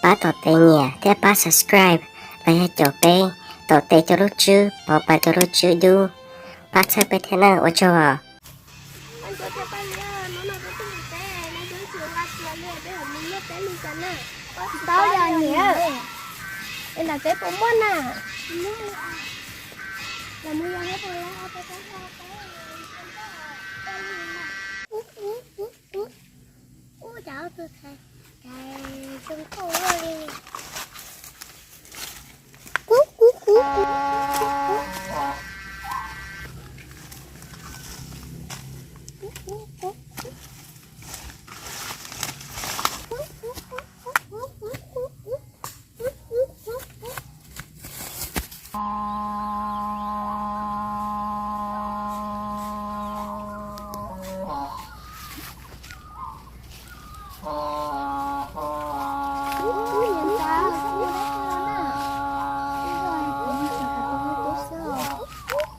Pab tom tes nyiam thiab pab subscribe los yog caum peb, tom tes cov lub tswb pov pas cov lub tswb dub, pab txhawb peb thiab na, ua tsaug os. Tsis tau li niam, es nram teb puas muaj na? Los mus yog, ub, cas ob tug ntxhais zoo nkauj luaj li. Kub kub kub kub.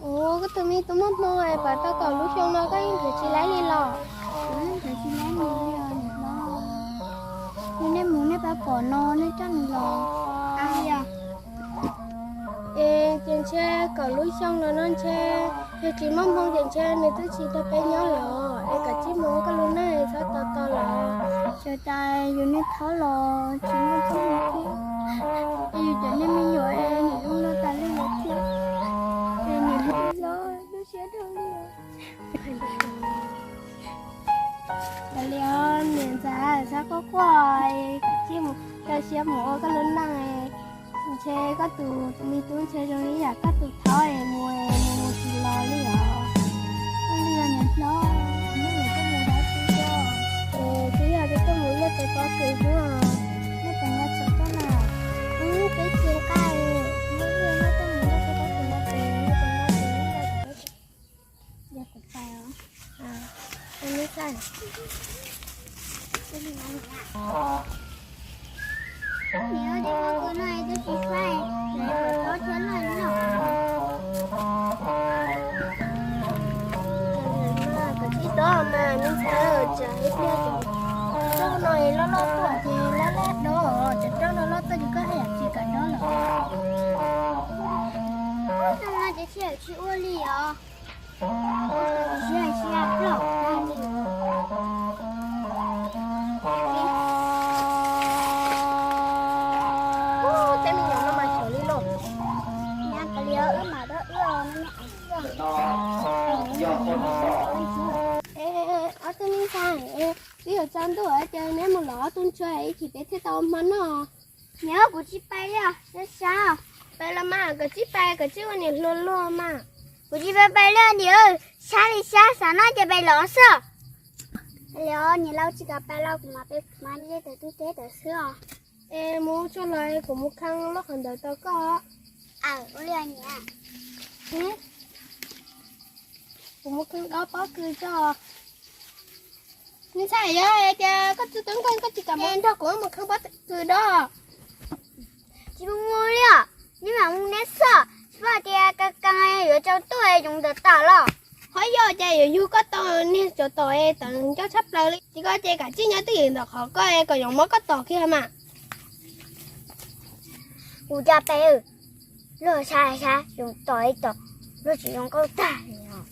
Ua, koj tus me tub muaj hmoo es pom tau kaum lub xyoo no koj yeej nrhiav tsis laib li los? Nrhiav tsis laib li os niam hlob. Yog nej mus nej pab pom no nej coj nws los. Es ces ntshe kaum lub xyoo no no ntshe yog tsis muaj hmoo ces ntshe nws twb tsis tau peb nyob lawm, es koj tsij mus ua koj lub neej txhob tos tos lawm. Xyov cas yus niaj hnub los tsis muaj txoj hmoo thiab, es yus cov niag me nyuam es nim zoo no tas li lawm thiab, es nim hlob lub siab dhau li. Kav liam os niam ntxawm, txhob quaj quaj, koj tsij mus rau siab mus ua koj lub neej. Ntshe koj tus me tub ntshe zoo li yam koj tus thaub es mus es mus mus tsis los li os. Koj li niam hlob, mus koj mus dab tsi os? Es twb yog tias koj mus luaj tes pob kws xwb os. Nej puas nco txog koj na? Ub, peb tsis nqa, mus luaj no koj mus luaj tes pob kws no ces nej puas nco txog koj? Yog kuv pais os. Niam, tej pob kws no twb tsis faib, lawv kom tob thiab loj li no. Kom tsis tob mas me ntxhais, tsam ib pliag cov roj no loj loj tuaj ces lab lab dob, cov roj no loj tuaj ces koj haj yam tsis kam dob lawm. Ub, no ces sij hawm tsis ua li os. Sij hawm tsis ua plaub tag li. Ub, tej me nyuam no mas xyov li lauj. Nyab kav liam, wb mam rov wb os, no me. Es ob tug me ntxhais, twb yuav tsaus ntuj ces neb mus lov ob tug ntsuag ib chim peb thiaj tau ua hmo noj. Niam, kuv tsis pais li os, sab sab. Pais los mas, koj tsij pais, koj tsij ua niam hluas luag mas. Kuv tsis pais pais li os niam, sab li sab, xav noj ces pais lov xwb. Li os niam laus, tsis kam pais los kuv mam pais kuv mam li tawm tub teb tawm xwb os. Es mus tsuag los kuv mus khee lub qhov ntawd rau koj. Aws, ua li niam. Kuv mus khee dob pob kws tso. Me ntxhais, yog hais tias koj txawj tub nkeeg koj tsis kam mus nrog kuv mus khee pob kws dob? Tsis mus mus li os, neb mam mus neb xwb, tsis paub tias kas kas yuav tsaus ntuj yoov ntawm tom los. Ho yog ces yuav yug koj tau niag tsov tom es tawv ncauj tshaj plaws li. Ces koj ces kav tsij nyob twj ywm ntawm qhov koj es kom yoov muab koj tom kiag mas. Kuv coj peb luag sab sab, yoov tom ib tom, luag tsis zoo nkauj tag li os.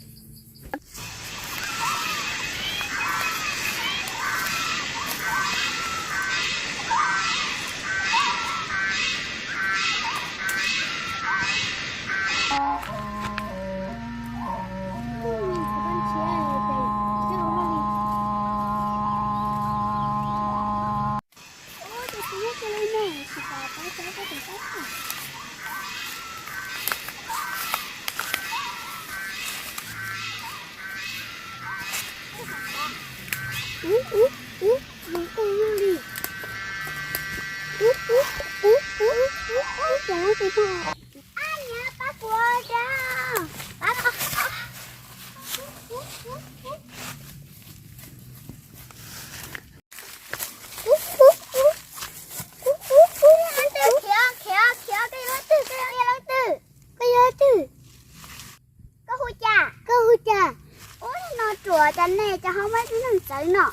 Ub, ub, ub, zoo nkauj luaj li. Ub, ub, ub, ub, ub, ub, cas lub tes no. Ab, niam, pab kuv, pab kuv. Khiav, khiav, khiav, koj yog leej twg, koj yog leej twg, koj yog leej twg? Koj hu cas? Koj hu cas? Ub, no ruam cas nej cas ho muaj ib tug neeg txawv no.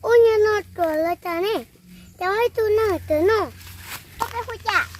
Ub, Kuv los cas ne? Cas ib tug neeg twg no? Koj peb hu cas?